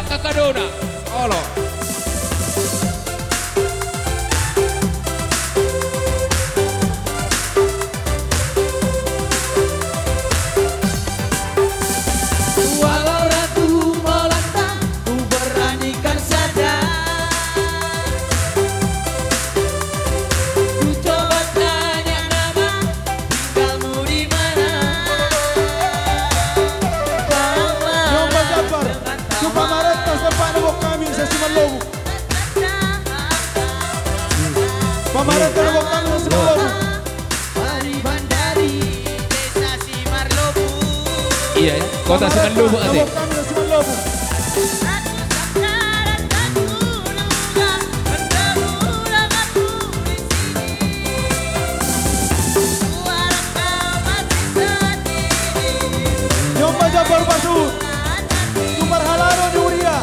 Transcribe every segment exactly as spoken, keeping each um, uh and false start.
Kakadona. Olo. Walau ragu melantang, ku beranikan saja. Ku coba tanya nama, tinggalmu di mana? Kau Nyoba Jabar, dengan coba maretta sempat nabok kami, saya cuma lobu. Pamarenta na bokami na Simalobung. Iya, ya. Kota Simalobung, ate. Pamarenta na bokami na Simalobung. Nyoba Jabar Pasut. Tu parhalado ni huria.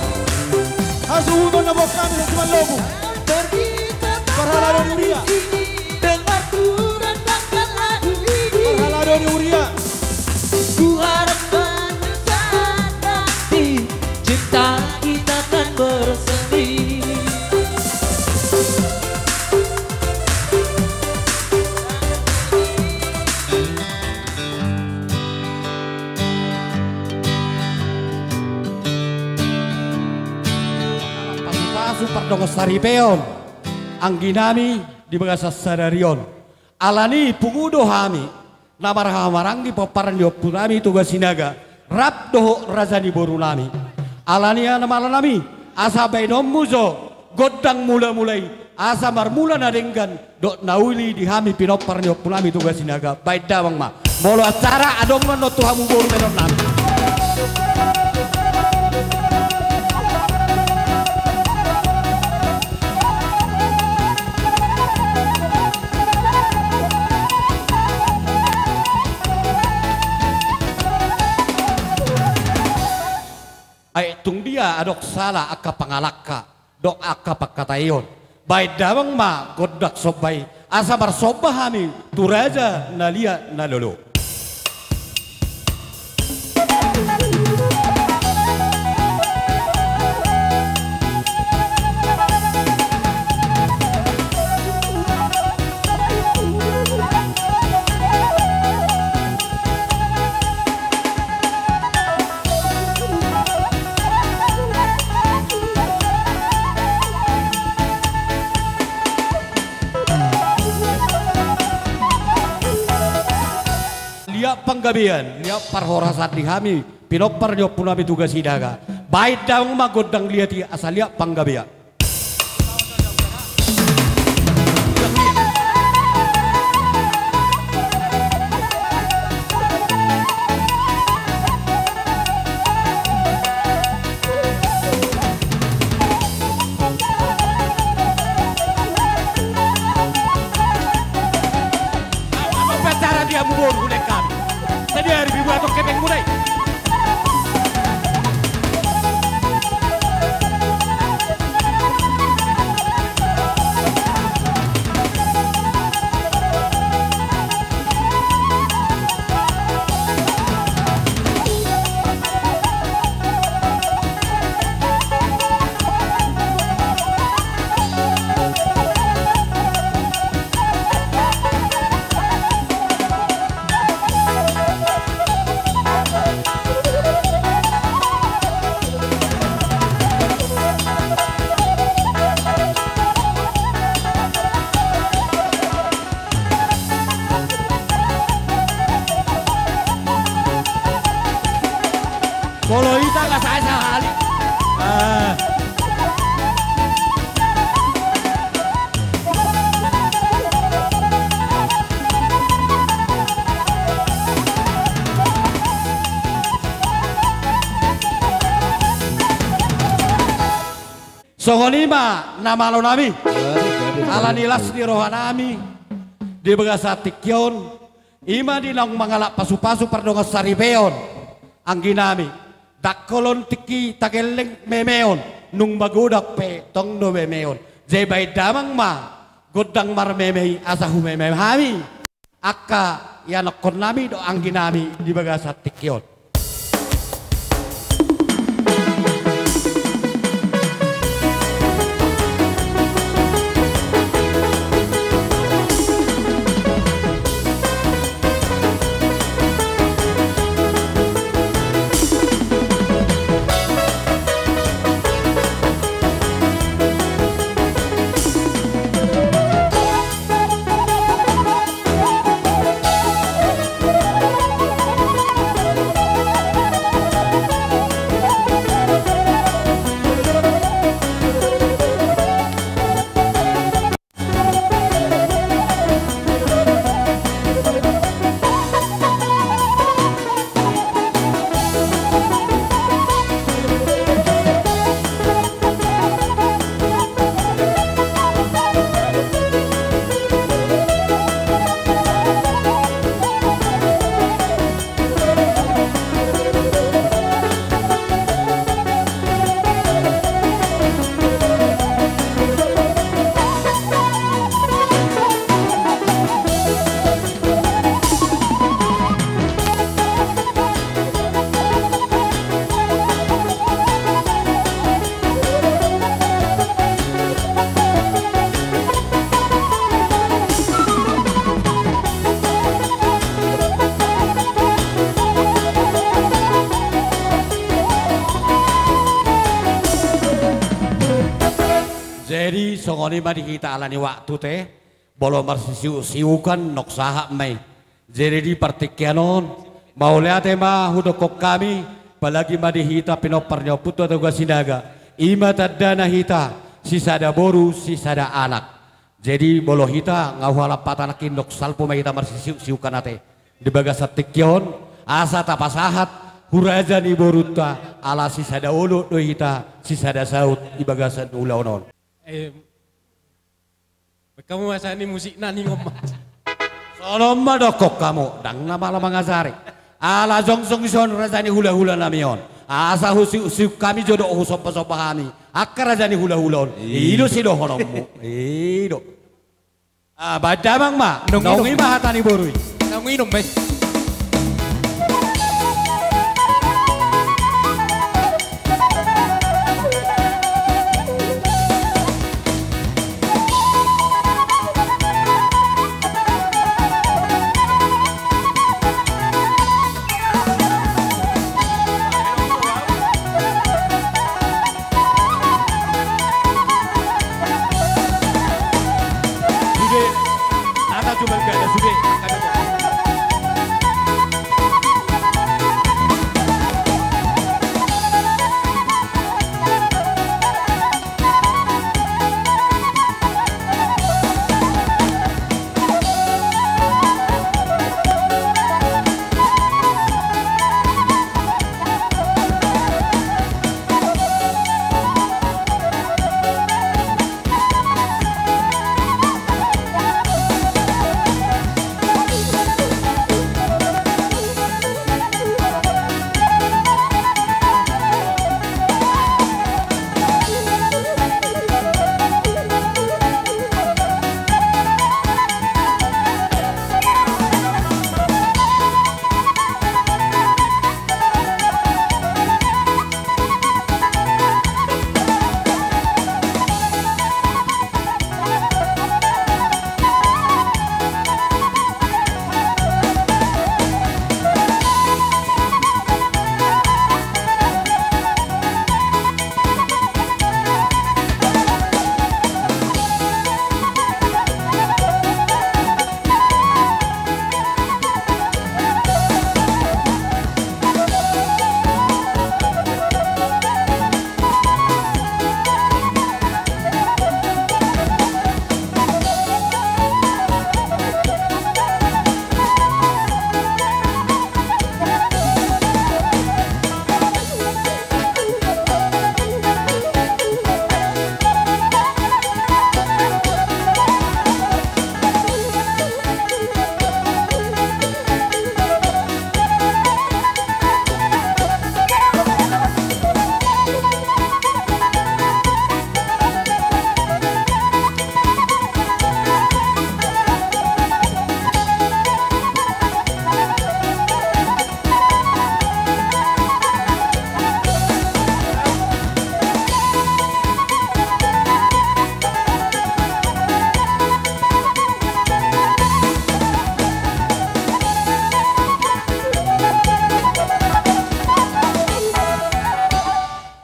Hasuhuton na bokami na Simalobung. Parhalado ni huria. Parhalado ni huria. Ku harap suatu saat nanti cinta kita akan bersemi. Pasu-pasu pardongan saripeon. Angginami di bagasan sadari on. Alani i pungu do hami na marhahamaranggi pomparan ni ompunami Toga Sinaga rap dohot raja ni borunami. Alani i, na malo nami, asa baenonmu jo gondang mula-mula i, asa marmula na denggan dohot na uli di hami pinompar ni ompunami Toga Sinaga. Baen damang ma. Molo acara adong ma on tu hamu boru baenonnami. Ai tung dia adong sala angka pangalangka dohot angka pangkataion. Baen damang ma gondang somba i, asa marsomba hami tu raja na liat na lolo. Liat panggabean, liat parhorasan di hami pinompar ni ompunami Toga Sinaga. Baen damang ma gondang liat i asa liat panggabean. Apa, apa cara dia membunuh mereka? Tadi hari dibuat oke penggunai. Molo hita nggak saya sahali. Ah. Songon i ma na malo nami. Alani las ni roha nami di bagasan tingki on, i ma di naung mangalap pasu-pasu pardongan saripeon. Anggi nami, dang holong tingki tagelleng memeon, nunga magodang pe tong do memeon. Jadi baen damang ma gondang marmeme i asa humeme hami angka ianakkon nami dohot anggi nami di bagasan tingki on. Jadi songon i ma di hita alani waktu te, molo marsisiuk-siukan nunga sahat ma i. Jadi di partingkian on, mauliate ma hudokkon hami, apalagi ma di hita pinompar ni Ompunta Toga Sinaga, i ma tandana hita sisada boru sisada anak. Jadi molo hita nga huhalapatan nangkin, nunga salpu ma hita marsisiuk-siukan ate di bagasan tingki on, asa tapasahat tu raja ni borunta, ala sisada olot do hita sisada saut di bagasan ulaon on. Eh, hamu asa ni musik na ningon ma. Songon on ma dokkon hamu, ndang na malo mangajari. Ala jongjong dison raja ni hulahula nami on, asa husiuk-siuk hami jo dohot husombasomba hami angka raja ni hulahula on. I do sidohononmu. I do. Ah, baen damang ma. Nunga i ma hata ni boru i. Nunga i ma i. Sude, nata coba gada sude.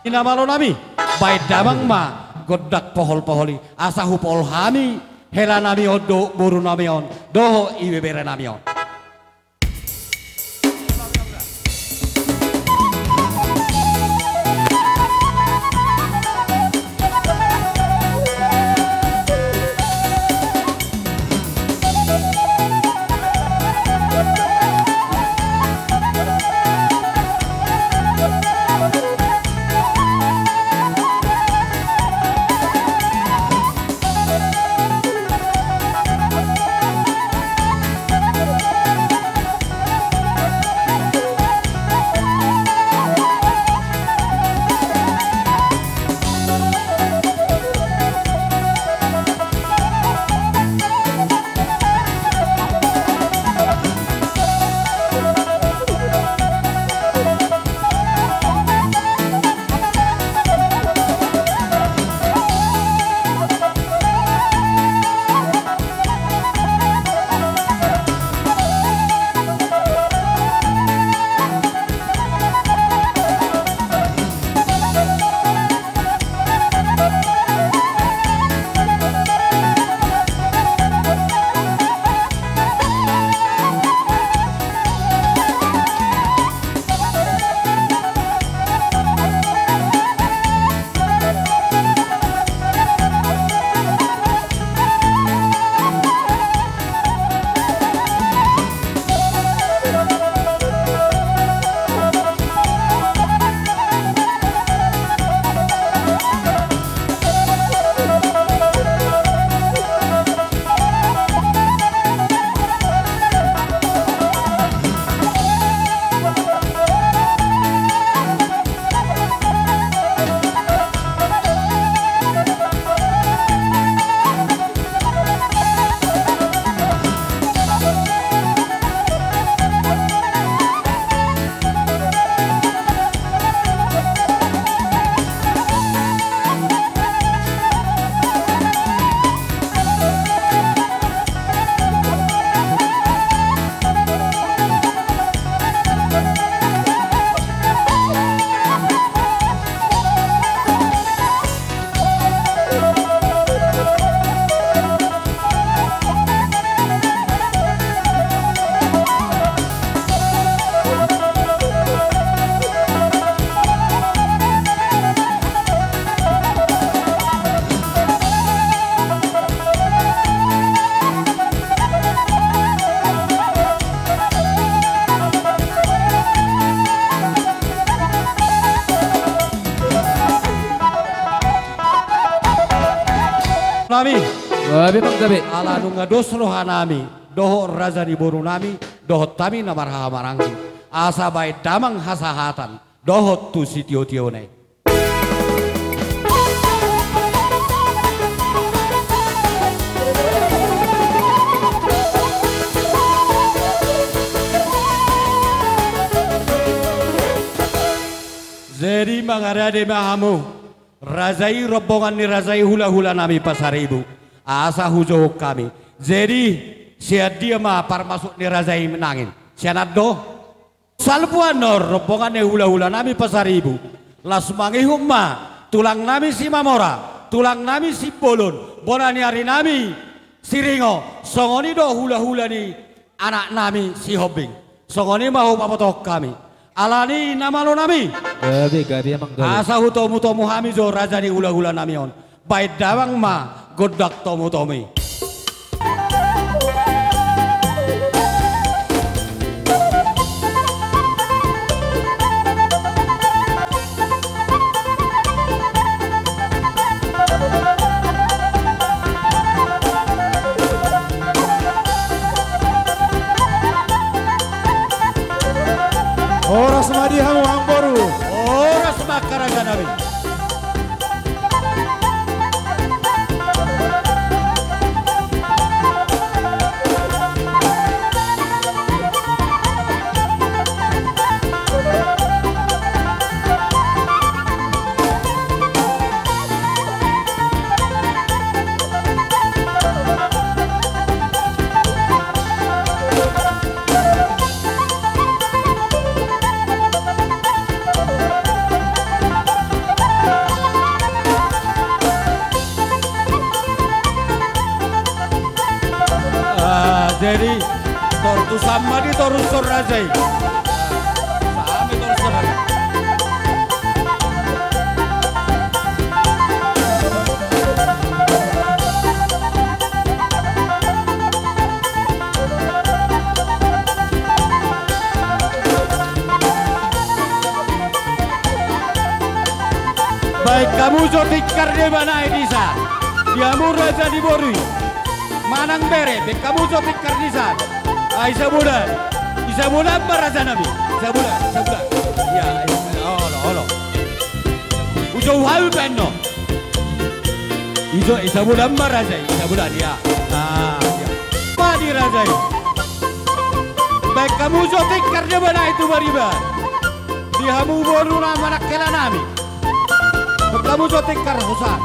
Inna malo nami, baen damang ma gondang pohol-pohol i, asa hupohol hami hela nami on dohot boru nami on dohot ibebere nami on. Nami. Gabe, Bang, gabe. Ala nunga dos rohanami dohot raja ni borunami dohot hami na marhahamaranggi, asa baen damang hasahatan dohot tu sitiotiona i. Jadi mangarade ma hamu, raja i, rombongan ni raja i, hulahulanami Pasaribu, asa hujou hami. Jadi sian dia ma parmasuk ni raja i nangkin? Sian an do? Salpu annon, rombongan ni hulahulanami Pasaribu, laos mangihut ma tulangnami Simamora, tulangnami Simbolon, bona ni arinami Siringo, songon i do hulahula ni anaknami Sihombing. Songon i ma hupabotohon hami. Alani i, na malonami, gabe, gabe, Amang, gabe. Asa hutomutomu hami jo raja ni hulahulanami on. Baen damang ma gondang tomutomu i. Horas ma di hamu, amangboru. Horas ma, angka rajanami. Ah, jadi torus ma di torushon raja i. Ah, same torushon raja. Baen hamu jo tikar, deba nai, disa. Di hamu raja ni boru i, manang bere, baen hamu jo tikar, disa. Ai, sabulan. Di sabulan ma, rajanami. Sabulan, sabulan. Ia, ia, olo, olo. Hujou hami pe annon. Ijo, di sabulan ma, raja i, di sabulan, ia. Ah, ia. Padi raja i. Baen hamu jo tikar, deba nai, tu bariba. Di hamu boruna manang helanami. Baen hamu jo tikar, hosa.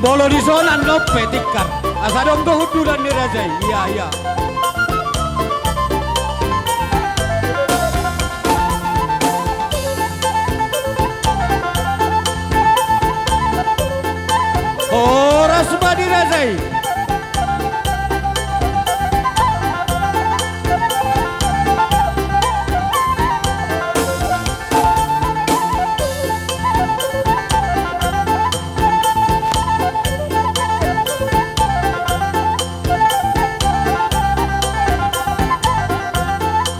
Molo dison annon pe tikar, asa adong do hundulan ni raja i. Ia, ia. Horas ma di raja i.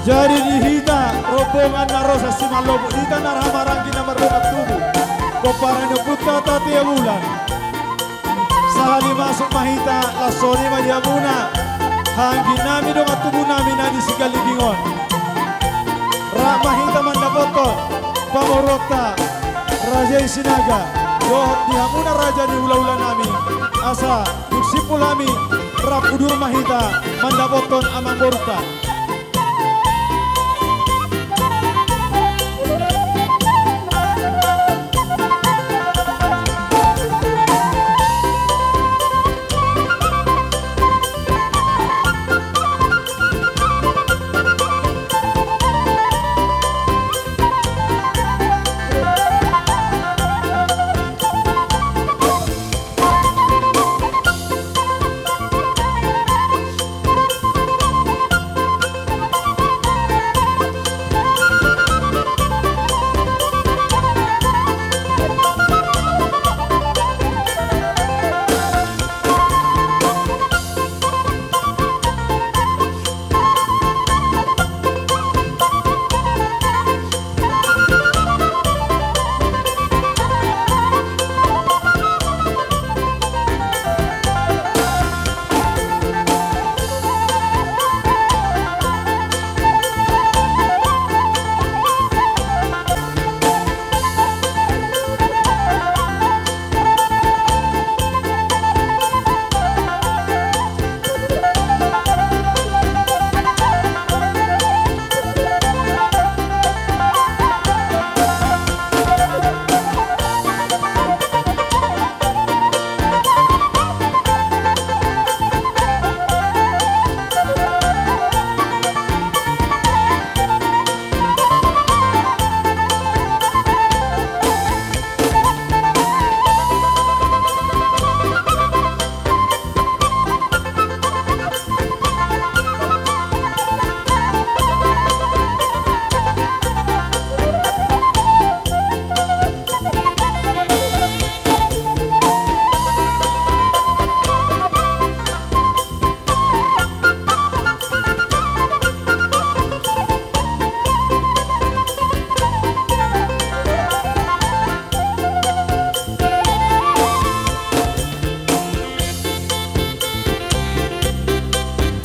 Jadi di hita rombongan na ro sian Simalobot, hita na marhahamaranggi na mardongan tubu, pomparan ni ompunta Tatea Bulan, sahali masuk ma hita, laos songon i ma di hamuna hahaangginami, dongan tubunami na di Sigalingging on. Rap ma hita mandapothon pamoruonta Raja i Sinaga dohot di hamuna raja ni hulahulanami, asa dung simpul hami rap udur ma hita mandapothon amangborunta.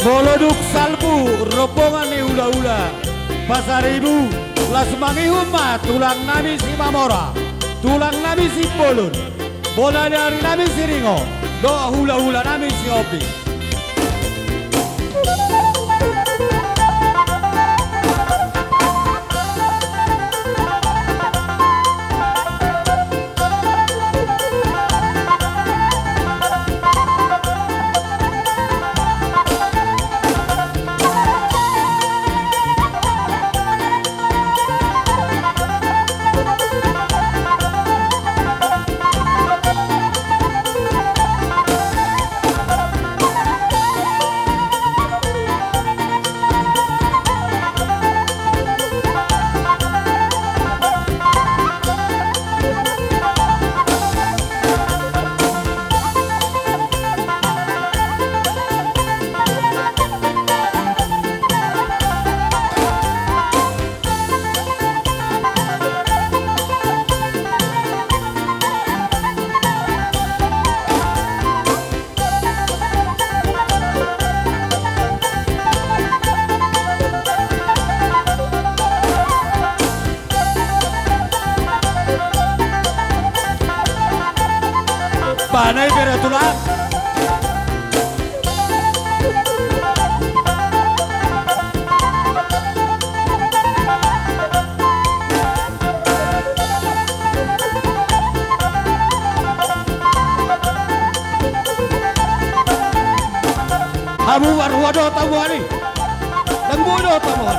Molo dung salpu rombongan ni hulahula Pasaribu, laos mangihut ma tulang nami Simamora, tulang nami Simbolon, bola ni ari nami Siringo, dohot hulahula nami Sihombing. Panai bera tulang. Hamu marhua do tamuan i. Dang boi do tamuan.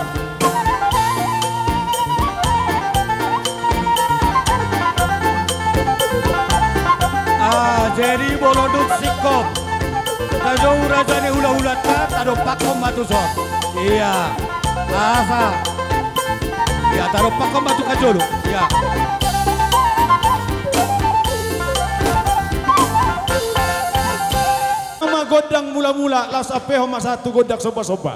Ah, jadi molo dung singkop tajou raja ni hulahulanta, tadompakhon ma tuson. Ia. Asa. Ia, tadompakhon ma tu kajolo. Ia. Ma gondang mulamula, laos ampehon ma sahat tu gondang sombasomba.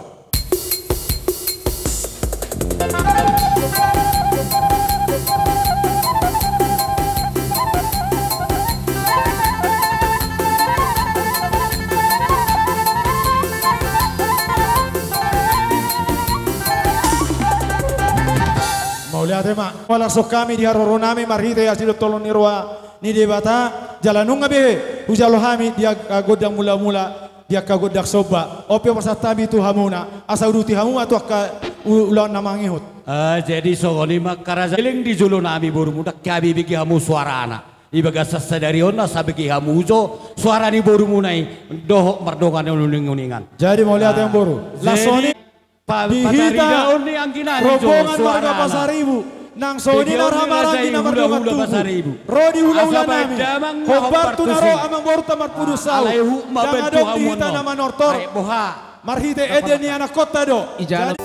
Mauliate ma. Molo songon hami di haroro nami marhite asi dohot holong ni roha ni Debata, jala nunga be hujalo hami di angka gondang mulamula, di angka gondang somba. On pe pasahat hami tu hamuna, asa uduti hamu ma tu angka u-, ulaon na mangihut. Ah, jadi songon i ma angka raja, leleng di jolo nami borumu, ndang hami bege hamu suarana. Di bagasan sadari on asa bege hamu jo suara ni borumuna i dohot mardongan uning-uningan. Jadi mauliate ma boru. Ah, laos jadi songon i. Pa-, di hita, pataridaon ni anggi nami jo rombongan marga suarana. Pasaribu, nang songon i na ramaranggi na mardongan tubu, ro di hulahula nami, hombar tu na ro amangborunta marpudun saut. Ndang adong di hita na manortor. Marhite ende ni anakkonta do. Ijalo.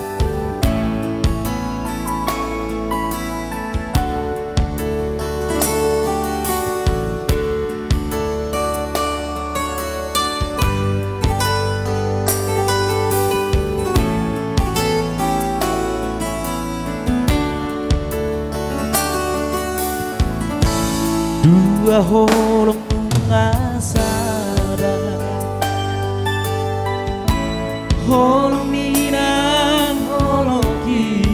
Dua holong nunga sada, holong ni inang holong i.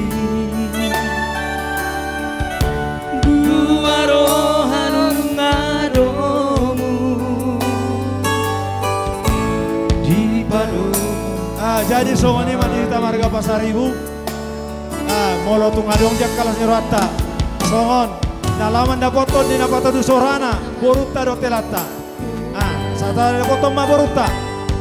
Dua roha nunga domu dipadomu. Ah, jadi songon i ma di hita marga Pasaribu. Ah, molo tung adong di angka las ni rohanta songon na laho mandapothon di na patodu sorana borunta dohot helanta. Ah, sahat dapothon ma borunta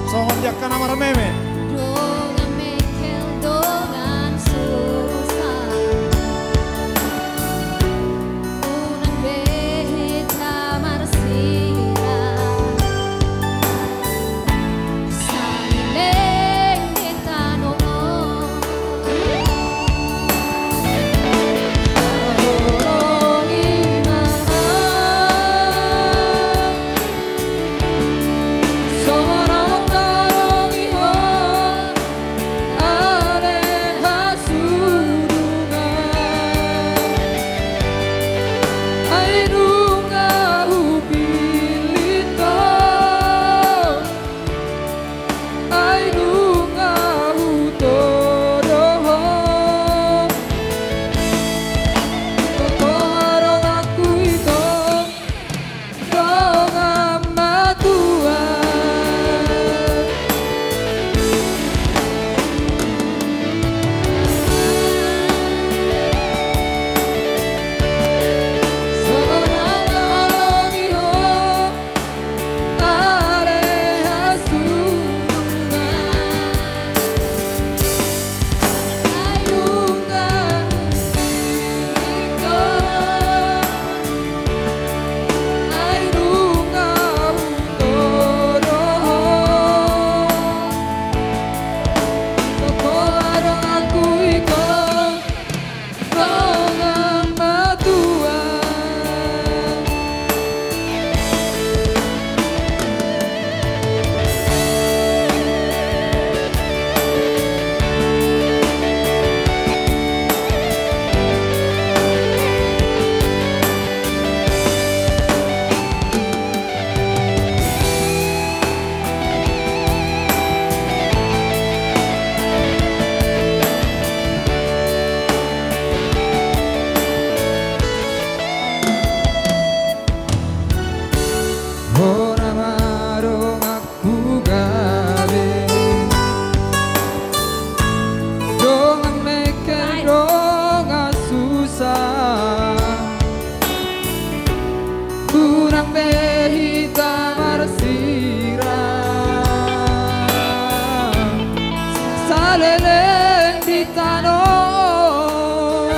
songon di angka na marmeme. Dongan mengkel, dongan susah, unang be hita marsirang. Saleleng di tano on. Ai nunga saleleng di tano on.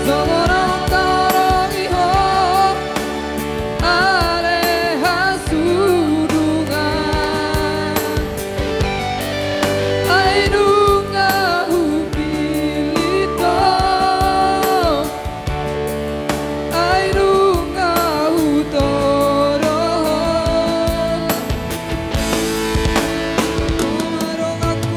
Songon na mangkaholongi ho ale hasudungan, ai nunga hupillit ho, ai nunga hutodo ho. Donganku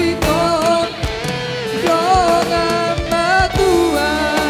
ito, dongan ma Tuhan.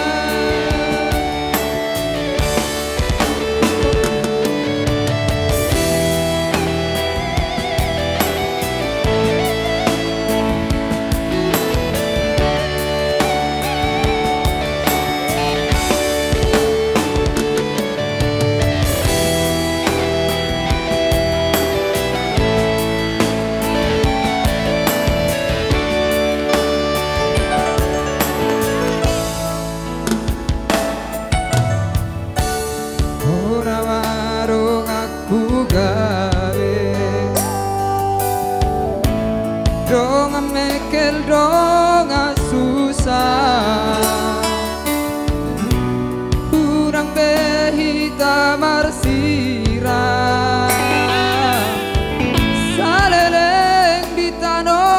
Hona ma donganku gabe, dongan mengkel, dongan susa, unang be hita marsirang saleleng di tano on.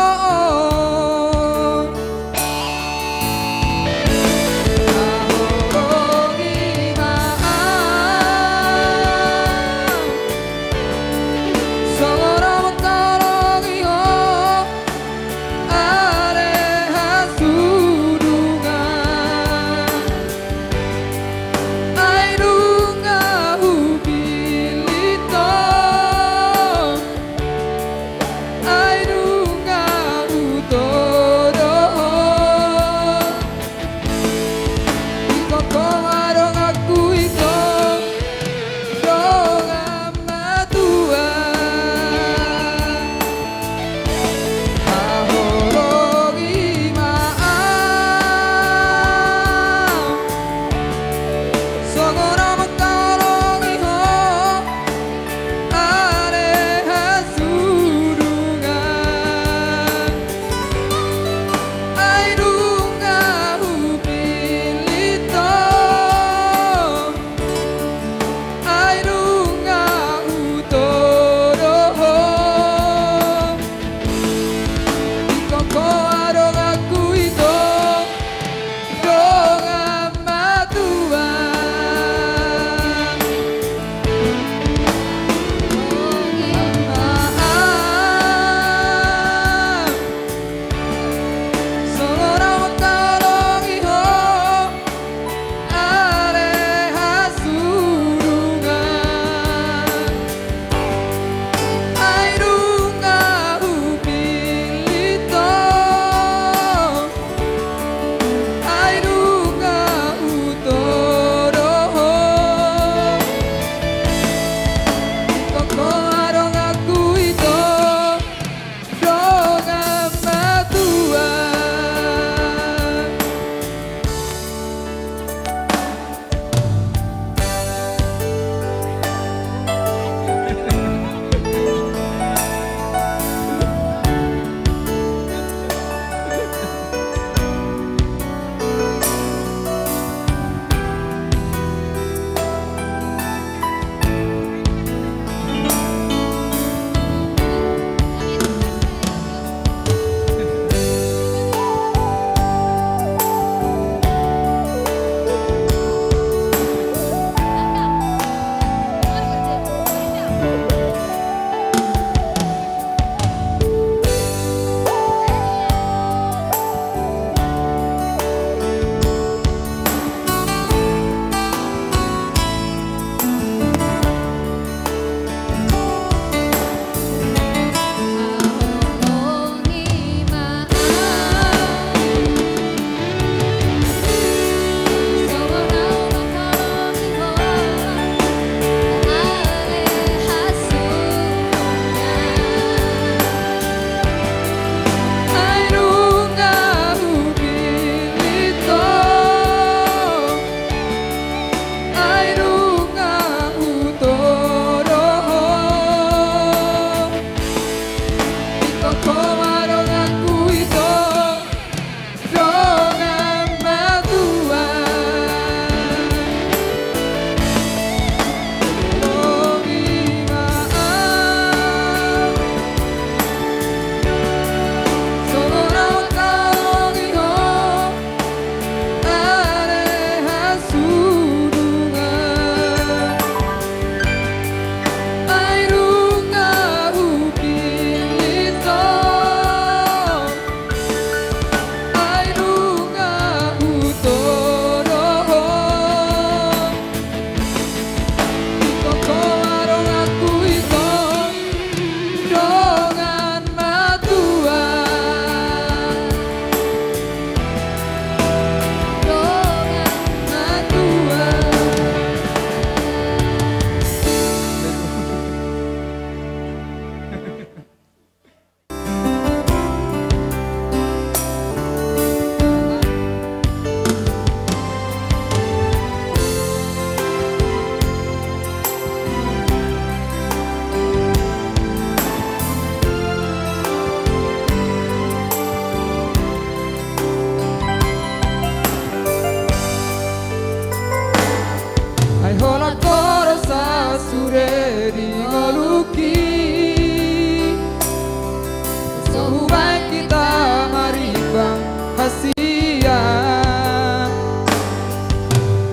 Hubaen hita marimbang hasian.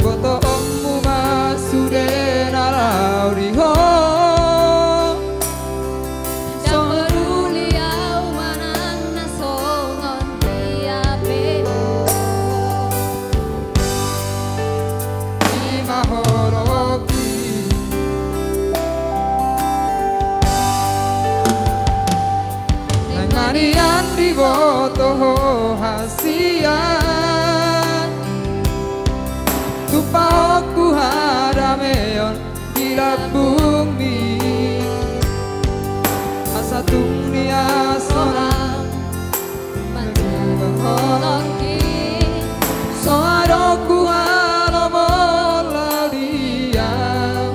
Botoonmu ma sude na laho di ho. Ndang peduli au manang na songon dia pe ho. I ma holongki. Naeng ma nian diboto ho hasian. Tumpahonku hadameon di lambungmi. Asa tung nian sonang manjalo holongki. So adong huhalomohon laho di au,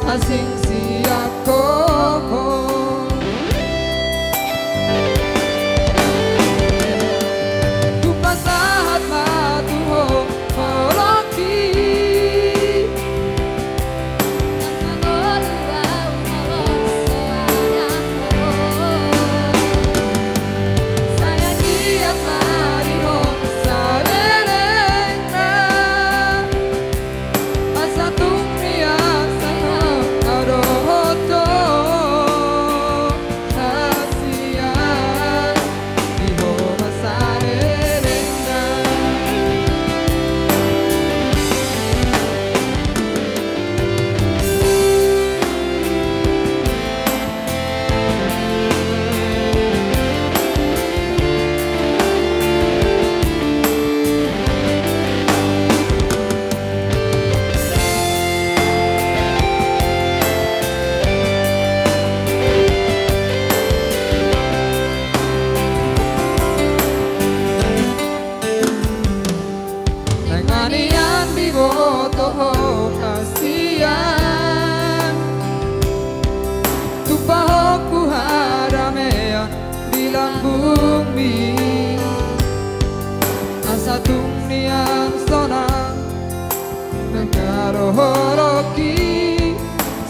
asing sian ho. Hupasahat ma tu ho holongki. Naeng ma nian diboto ho hasian. Tumpahonku hadameon di lambungmi. Asa tung nian sonang manjalo holongki.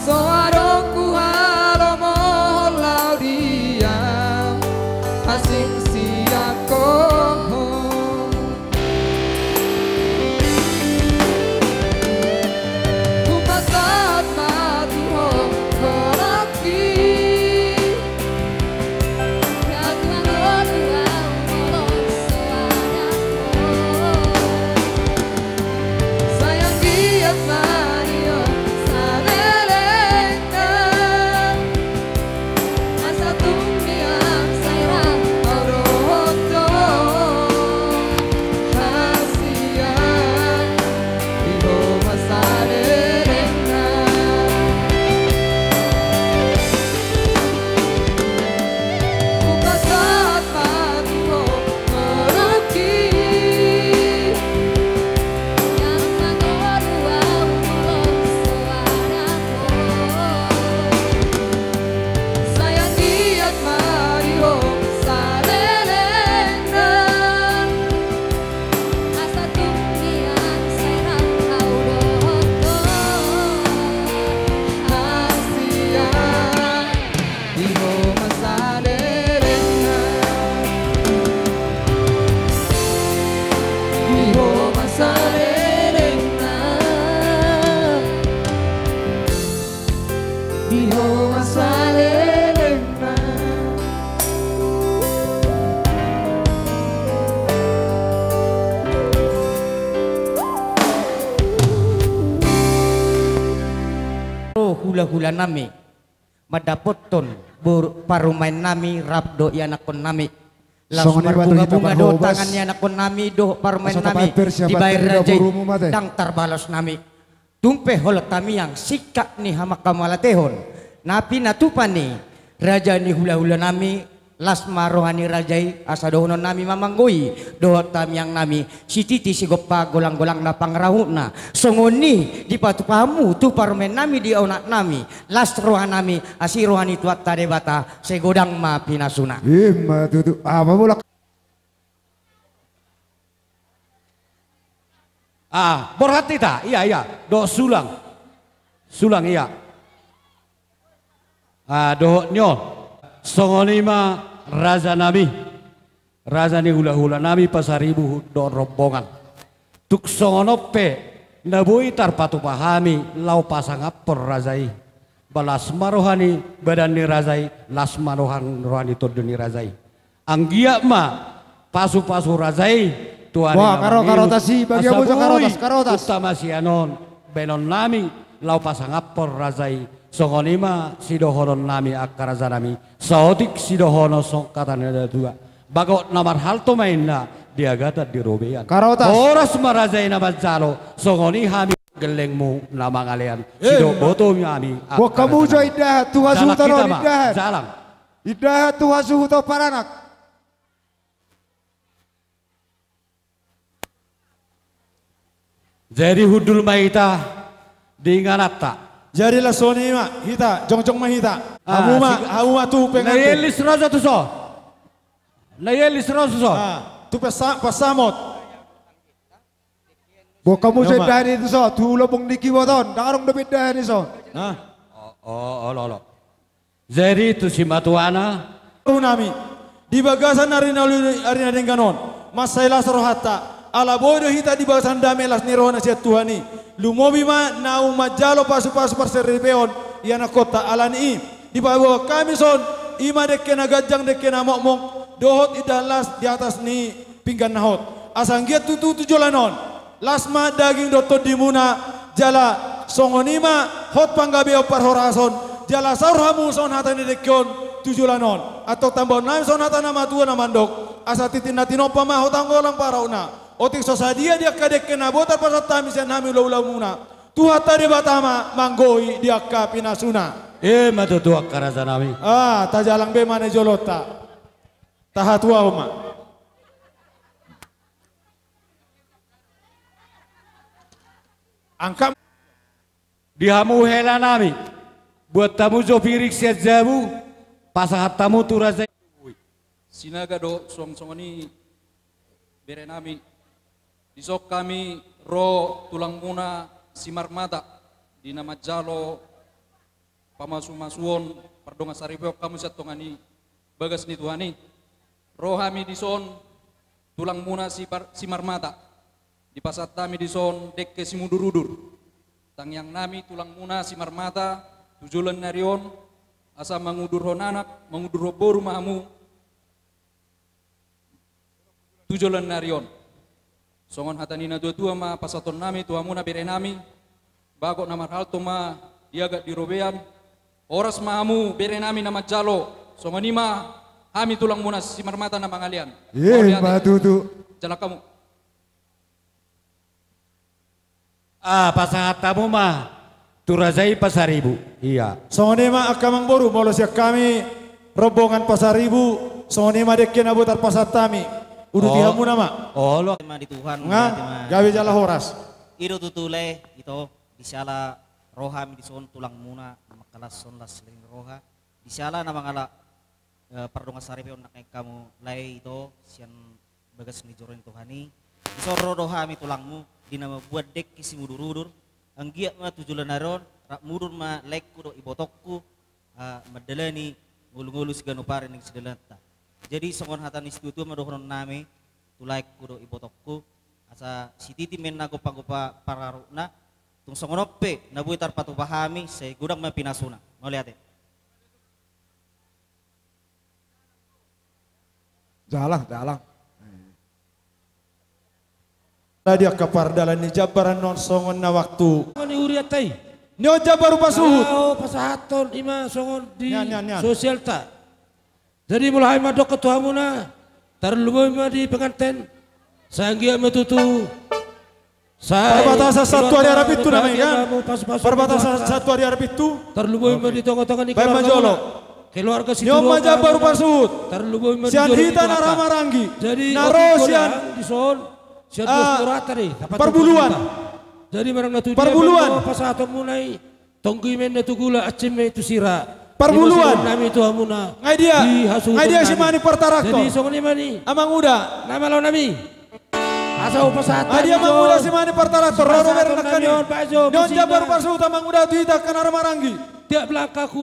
So adong huhalomohon laho di au, asing sian ho. Hupasahat ma tu ho holongki. Ndang mangolu au molo so adong ho. Sai anggiat ma di ho salelengna. Asa tung nian sai ra au dohot ho hasian. Di ho ma salelengna. Hupasahat ma tu ho holongki. Ndang mangolu au molo so adong ho. Sai anggiat ma di ho salelengna. Asa tung nian sai ra au dohot ho hasian. Di ho ma salelengna. Di ho ma salelengna. Di ho ma salelengna. O hulahulanami, mandapothon bo-, parumaennami rap dohot ianakkonnami. Laos marbungabunga do tangan ni anakkonnami dohot parumaennami dibahen raja i, ndang tarbalos nami. Tung pe holan tamiang singkat ni hamangkamalatehon na pinatupa ni raja ni hulahulanami. Las ma roha ni raja i asa dohononnami ma manggo i dohot tamiangnami, sititi sigompa, golanggolangna pangarahutna. Songon i dipatupa hamu tu parumaennami di anaknami, las rohanami, asi roha ni Tuhanta Debata, sai godang ma pinasuna. Ima tutu, apa mulak. Ah, borhat hita, ia, ia, dohot sulang. Sulang, ia. Ah, dohot ni on. Songon i ma Raja nami, raja ni hulahula nami Pasaribu dohot rombongan. Tung songon on pe na boi tarpatupa hami laho pasangaphon raja i. Ba las ma roha ni badan ni raja i, las ma roha, roha ni tondi ni raja i. Anggiat ma pasupasu raja i, Tuhan i. Wah, na karo-, mangihut, karotas i, bagi asa hamu jo boi karotas, karotas. Utama sian on, baenon nami laho pasangaphon raja i. Songon i ma sidohonon nami angka raja nami. Saotik sidohonon songon hata ni natuatua. Bagot na marhalto ma inna, di agatan di robean. Karotas. Horas ma raja i na manjalo, songon i hami gellengmu na mangalean. Eh, sidok boto ma hami. Boan hamu jo indahan, tu hasuhuton on indahan. Jalang. Indahan tu hasuhuton paranak. Jadi hundul ma hita di ingananta. Jadi laos songon i ma hita, jongjong ma hita. Ah, hamu ma, si-, hamu ma tu pengantin. Na iellis ro jo tuson. Na iellis ro tuson. Ah, tu pasa-, pasamot. Boan hamu jo indahan i tuson, tu lombung ni kibot on, ndang adong dope indahan i son. Ah. O, o, olo, olo. Jadi tu simatuana. Boru nami, di bagasan ari na uli, ari na denggan on, mansai las rohanta, ala boi do hita di bagasan dame las ni roha na sian Tuhan i. Lumobi ma naung manjalo pasupasu parsaripeon ianakhonta. Ala ni i, dipaboa hami son, i ma dengke na ganjang, dengke na mokmok, dohot indahan las di atas ni pinggan na hot. Asa anggiat tutu tu joloan on las ma daging dohot tondimuna, jala songon i ma hot panggabean parhorason, jala saur hamu songon hata ni dengke on tu joloan on. Antong tambahon nami songon hata ni natuatua na mandok, asa tintin na tinompa ma hotang holang pangarahutna. Otik so sadia di angka dengke na boi tarpasahat hami sian hami hulahulamuna, Tuhanta Debata ma manggohi di angka pinasuna. I ma tutu angka raja nami. Ah, tajalang be ma na di jolonta. Tahatuahon ma. Angka. Di hamu hela nami, buat hamu jo piring sian jabu, pasahat hamu tu raja i. Sinaga do suang songon i, bere nami, dison hami ro tulangmuna Simarmata, di na manjalo pamasumasuon pardongansaripeon hamu sian tonga ni bagas ni Tuhan i. Ro hami dison tulangmuna Sipar-, Simarmata. Dipasahat hami dison dengke simudurudur. Tangiang nami tulangmuna Simarmata tu joloan ni ari on, asa mangudurhon anak, mangudurhon boru ma hamu tu joloan ni ari on. Songon hata ni natuatua ma pasahaton nami tu hamuna bere nami, bagot na marhalto ma di agat di robean, horas ma hamu bere nami na manjalo, songon i ma hami tulangmuna Simarmata na mangalean. Mauliate. I ma tutu. Jalang hamu. Ah, pasahat hamu ma tu raja i Pasaribu. Ia. Songon i ma angka amangboru, molo sian hami rombongan Pasaribu, songon i ma dengke na boi tarpasahat hami. Uduti hamuna ma. Olo. Mauliate ma di Tuhan, nga, mauliate ma. Gabe jala horas. I do tutu lae, ito, di siala ro hami dison tulangmuna, na mangkalashon las ni roha. Di siala na mangala, eh, pardongansaripeon nangkin hamu lae, ito, sian bagas ni joro ni Tuhan i. Dison ro do hami tulangmu, di na mambuat dengke simudurudur. Anggiat ma tu joloan ni ari on, rap mudur ma laengku dohot ibotongku, ah, mandalani ngolungolu siganup ari nang sidalaanta. Jadi songon hata ni situatua ma dohonon nami, tu laengku dohot ibotongku, asa sititi ma inna gompa-gompa pangarahutna, tung songon on pe na boi tarpatupa hami, sai godang ma pinasuna. Mauliate. Jalang, jalang. Tadi angka pardalan ni jambar annon songon na waktu. Ni urianta i. Nion jambar rupa suhut. Laho pasahathon i ma songon di, nian, nian, nian, sosialta. Jadi molo hami mandok tu hamuna, tarlumobi ma di penganten. Sai anggiat ma tutu. Sai parbatasan Santuari Arapintu nama i kan? Parbatasan Santuari Arapintu. Tarlumobi ma di tongatonga ni keluarga. Baen ma jolo. Keluarga Situmorang. Nion ma jambar rupa suhut. Tarlumobi ma di jolo ni Tuhanta. Sian hita na ra maranggi. Jadi na ro sian, dison, sian, ah, Parbuluan. Jadi manang na tudia, Parbuluan, pasahatonmuna i. Tonggi ma inna tu gula, ancin ma i tu sira. Parbuluan. Nami tu hamuna. Nga i dia? Di hasuhuton nami. Nga i dia si Manik Partaraktor? Jadi songon i ma ni. Amanguda. Nama laho nami. Asa hupasahat. Nga i dia Amanguda si Manik Partaraktor? Roro bere nangkin i. Nion jambar rupa suhut Amanguda tu hita angka na ra maranggi. Tiap langkahku.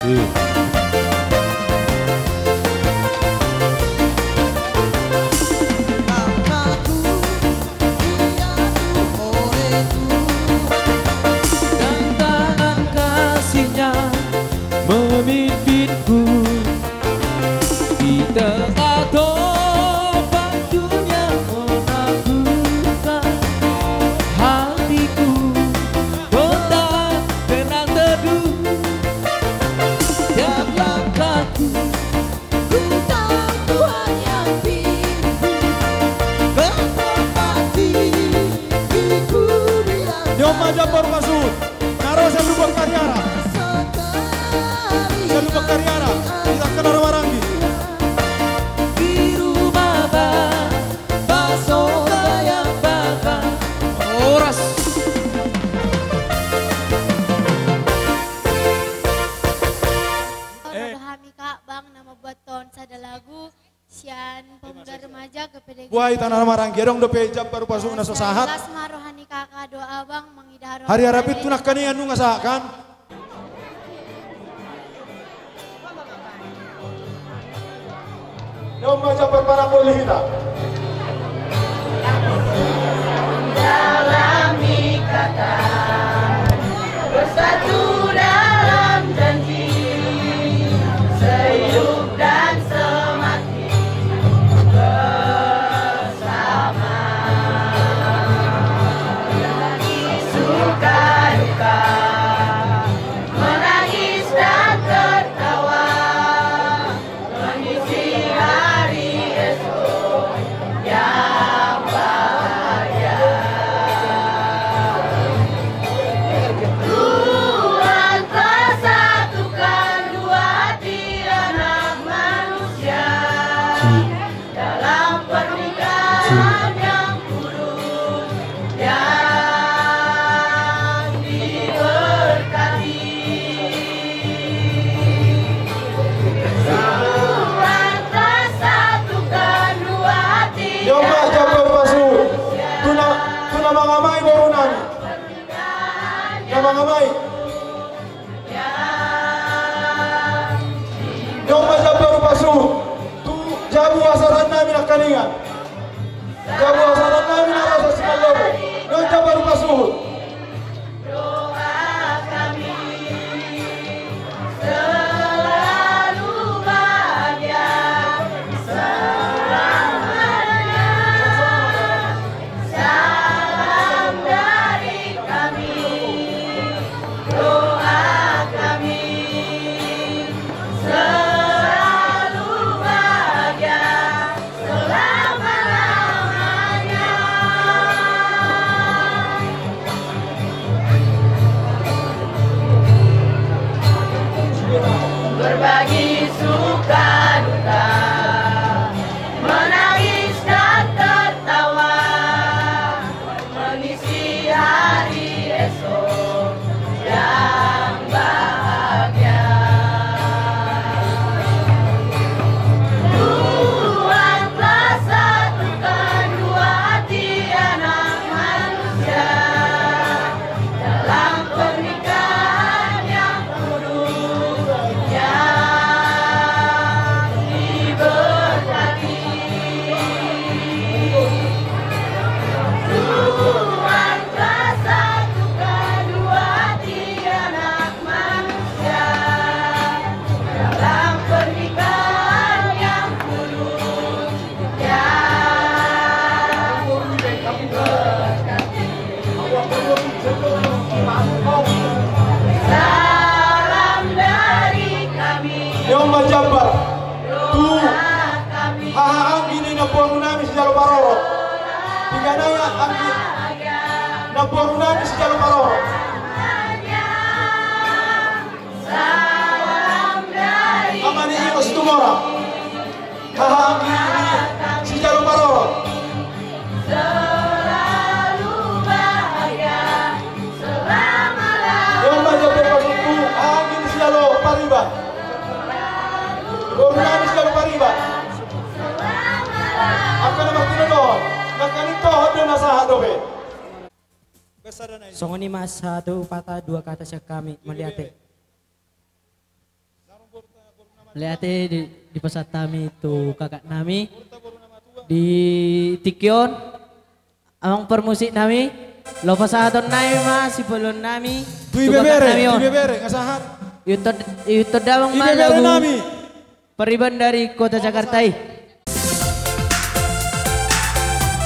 Darmaja, G P D G. Buai tano na maranggi, adong dope jambar upasu na so sahat. Las ma roha ni kakak dohot abang, mangido haroa. Hariara pintu nangkaningan nunga sahat kan? Domma jambar paranggi hita. Dalam ikatan, bersatu dalam janji, sehidup dan semati bersama. Suka duka, menangis dan tertawa, mengisi hari esok yang bahagia. Tuhan telah satukan dua hati anak manusia dalam pernikahan yang kudus, yang diberkati. Tuhan telah satukan dua hati. Domma jambar upasu tu na, tu na mangamai boru nami. Na mangamai. Domma jambar upasu tu jabu hasahatan nami nangkaningan. Jabu hasahatan nami na ro sian Lobo. Domma jambar upasu. Doa kami selalu bahagia selamanya. Salam dari kami, doa kami selalu bahagia selama-lamanya. Berbagi suka duka, menangis dan tertawa, mengisi hari esok yang bahagia. Tuhan telah satukan dua hati anak manusia dalam pernikahan yang kudus, yang diberkati. Tuhan telah satukan dua hati anak manusia dalam pernikahan yang kudus, yang diberkati. Salam dari kami. Domma jambar tu haha anggi ni namboru nami sijalo parorot. Tingki na anggi namboru nami sijalo parorot. Salam dari Ama ni Ingo Situmorang. Haha anggi ni sijalo parorot. Selalu bahagia selama-lamanya. Domma jambar upasu tu haha anggi ni sijalo pariban. Boru nami sijalo pariban. Angka na martinodohon, nangkaning tohon do na sahat dope. Songon i ma satu patah dua kata sian hami, mauliate. Mauliate di, dipasahat hami tu kakak nami di tingki on. Amang parmusik nami, laho pasahaton nami ma sipaluon nami tu kakak nami on. Ibebere, ibebere, nga sahat. Ihuthon, ihuthon damang ma lagu nami. Pariban dari kota Jakarta i.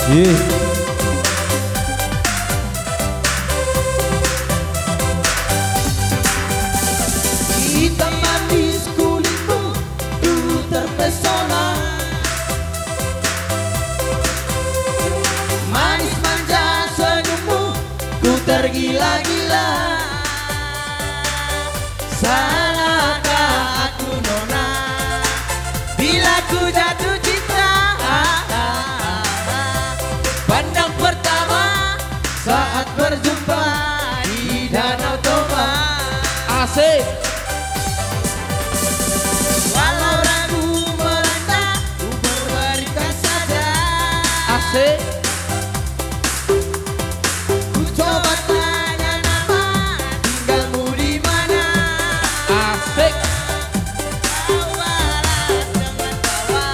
Iya. Hitam manis kulitmu, ku terpesona. Manis manja senyummu, ku tergila-gila. Salahkah aku nona bila ku jatuh cinta? Pandang pertama saat berjumpa di Danau Toba. Asik. Walau ragu melanda, ku berbaring kasih. Asik. Ku coba tanya nama, tinggalmu di mana? Asik. Kau balas dengan tawa.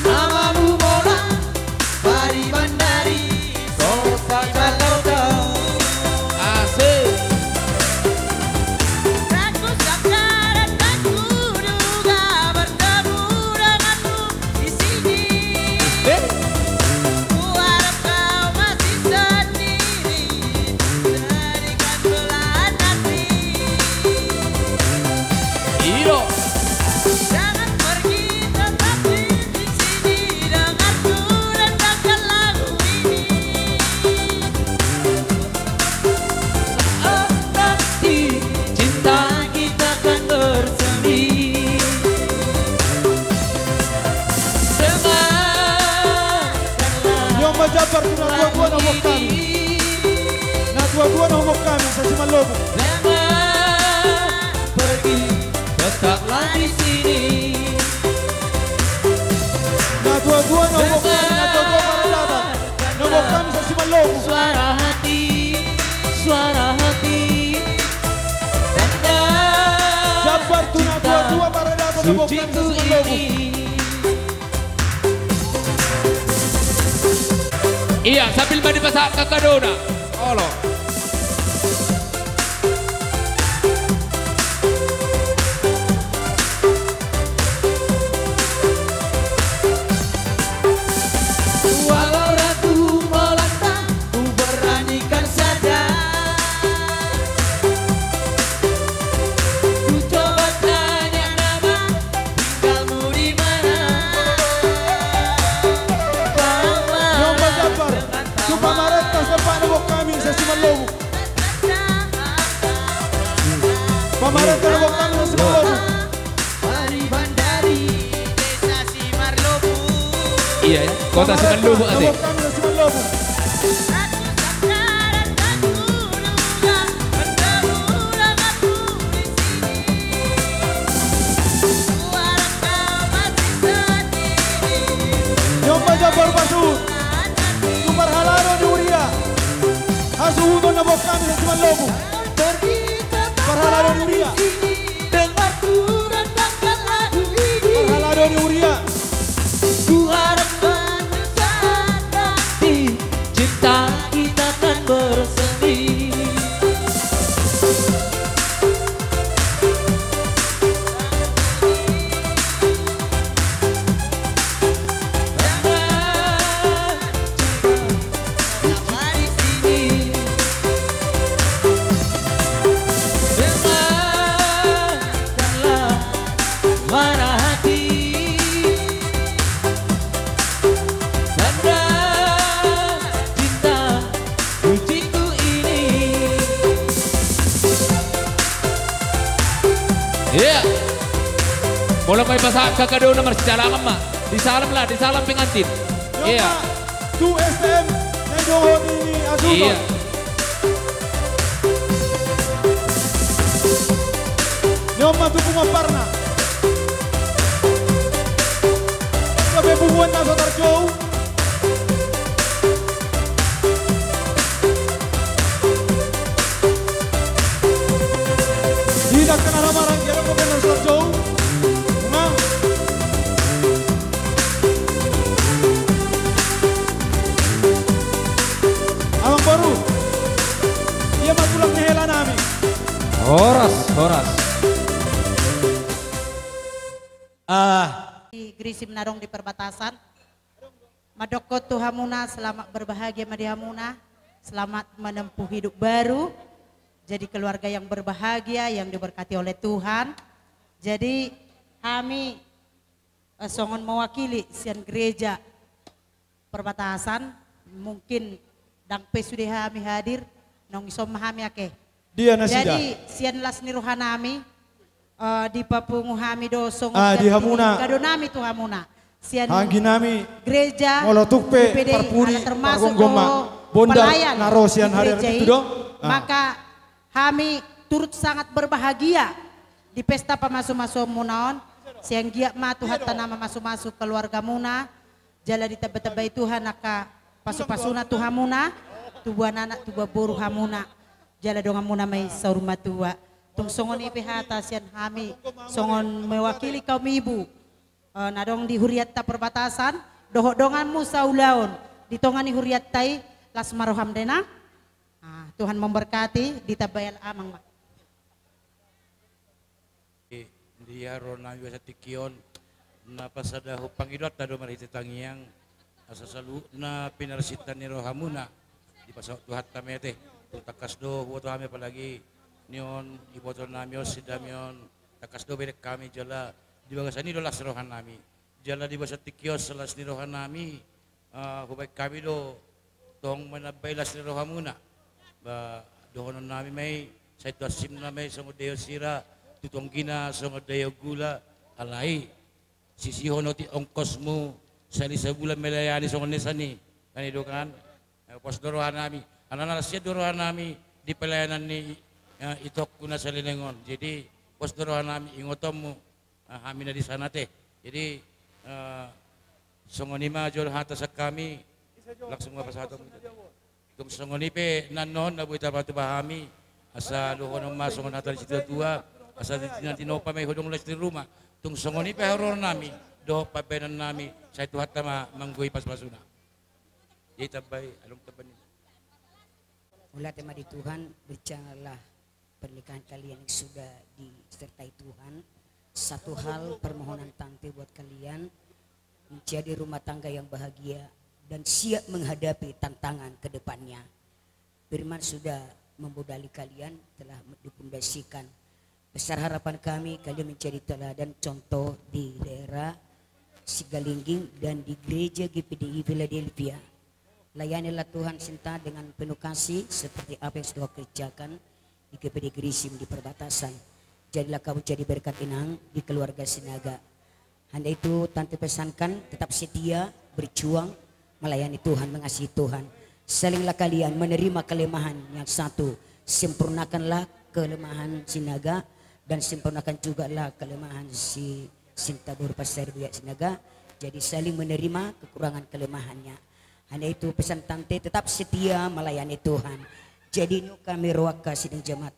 Namamu Mola, Pari Bandari, Sofa Jakarta. Asik. Tak kusangka dan tak kuduga bertemu denganmu di sini. Eh? Kuharap kau masih sendiri, jadikan belahan hati. Iyo. Jangan pergi, tetap di sini denganku, rendangkan lagu ini. Saat nanti cinta kita kan bersemi. Dengarkanlah. Nyoman Jabar tu na tua-tua na huboan hami. Na tua-tua na huboan hami, Sasimalobung. Jangan pergi, tetaplah di sini. Na tua-tua na huboan hami, na tua-tua paradaton na huboan hami, Sasimalobung. Suara hati, suara hati. Jabar tu na tua-tua paradaton na huboan hami, Sasimalobung. Iya, sambil ma dipasahat angka dona. Olo. Walau ragu melanda, ku beranikan saja. Ku coba tanya nama, tinggalmu di mana? Nyoman Jabar tu pamarenta, sian na huboan hami, Sasimalobung. Pamarenta na huboan hami, Sasimalobung. Pari Bandari, desa Simalobung. Iya, ya. Kota Simalobung, ate. Pamarenta na huboan hami, Sasimalobung. Nyoman Jabar, pasuhut tu parhalado ni huria. Hasuhuton na huboan hami, Sasimalobung. Parhalado ni huria. Parhalado ni huria. Ku harap nanti cinta kita kan bersemi. Iya. Molo ma dipasahat angka dona, marsijalangan ma. Disalam lah, disalam pengantin. Iya. Tu S T M na dohot ni hasuhuton. Iya. Nyoman tu punguan Parna. Gabe punguan na so tarjou. Di dangka na maranggi, adong gabe na so tarjou. Amang boru, ia ma tulang ni hela nami. Horas, horas. Ah. Di Grisim na adong di perbatasan. Mandokkon tu hamuna, selamat berbahagia ma di hamuna. Selamat menempuh hidup baru. Jadi keluarga yang berbahagia, yang diberkati oleh Tuhan. Jadi hami, eh, songon mewakili sian gereja perbatasan, mungkin ndang pe sude hami hadir, naung dison ma hami ake. Dia nasida. Jadi sian las ni roha nami, eh, dipapungu hami do songon, ah, di hamuna, kado nami tu hamuna. Sian anggi nami, gereja, molo tung pe G P D I, pargomgom ma, ala termasuk do pelayan na ro sian hari-hari di gereja i, itu do. Ah. Maka hami turut sangat berbahagia di pesta pamasumasuonmuna on, Sai anggiat ma Tuhanta na mamasumasu keluargamuna, jala ditambatambai Tuhan angka pasupasuna tu hamuna, tubuan anak, tubuan boru hamuna, jala donganmuna ma i saur matua. Tung songon i pe hata sian hami, songon mewakili kaum ibu, eh, na adong di hurianta Perbatasan, dohot donganmu saulaon, di tonga ni hurianta i, las ma roham da inang. Ah, Tuhan memberkati, ditambai ale amang ma. Di haroroan nami asa tingki on, na pasadahon pangidoanta do marhite tangiang, asa saluhutna pinarsinta ni rohamuna, dipasaut Tuhanta ma i ate. Tung tangkas do huboto hami apalagi, nion, iboto nami on, sindami on, tangkas do bereng hami jala, di bagasan i do las roha nami. Jala di bagasan tingki on, las ni roha nami, eh, hubaen hami do, tong manambai las ni rohamuna. Ba, dohonon nami ma i, sai tu hansimna ma i songon daion sira, tu tonggina songon daion gula, alai sisihon otik ongkosmu, sahali sabulan melayani songon na i sani, kan i do kan? Eh, pos do roha nami, alana las do roha nami, di pelayanan ni, eh, itongku na saleleng on. Jadi, pos do roha nami, ingotonmu, ah, hami na di sana ate. Jadi, eh, songon i ma jolo hata sian hami, langsung ma pasahaton. Tung songon i pe, nannon na boi tapatupa hami, asa dohonon ma songon hata ni situatua, asa di, di, di nopa ma i hodong las ni roha. Tung songon i pe haroro nami, dohot pambahenan nami, sai Tuhanta ma manggoi pasupasuna. Jadi tambai, adong tambai. Mauliate ma di Tuhan, berjalanlah pernikahan kalian yang sudah disertai Tuhan. Satu hal permohonan tante buat kalian, menjadi rumah tangga yang bahagia dan siap menghadapi tantangan ke depannya. Firman sudah memodali kalian, telah dipundasikan. Besar harapan kami, kalian menjadi teladan contoh di daerah Sigalingging dan di gereja G P D I Philadelphia. Layanilah Tuhan cinta dengan penuh kasih seperti apa yang sudah kau kerjakan di G P D Gerisim di Perbatasan. Jadilah kau jadi berkat inang di keluarga Sinaga. Hanya itu tante pesankan, tetap setia, berjuang, melayani Tuhan, mengasihi Tuhan. Salinglah kalian menerima kelemahan yang satu. Sempurnakanlah kelemahan Sinaga dan sempurnakan jugalah kelemahan si Sinta boru pasaribu ya Sinaga. Jadi saling menerima kekurangan kelemahannya. Hanya itu pesan tante, tetap setia melayani Tuhan. Jadi nunga hami roha hamu sidung jemaat,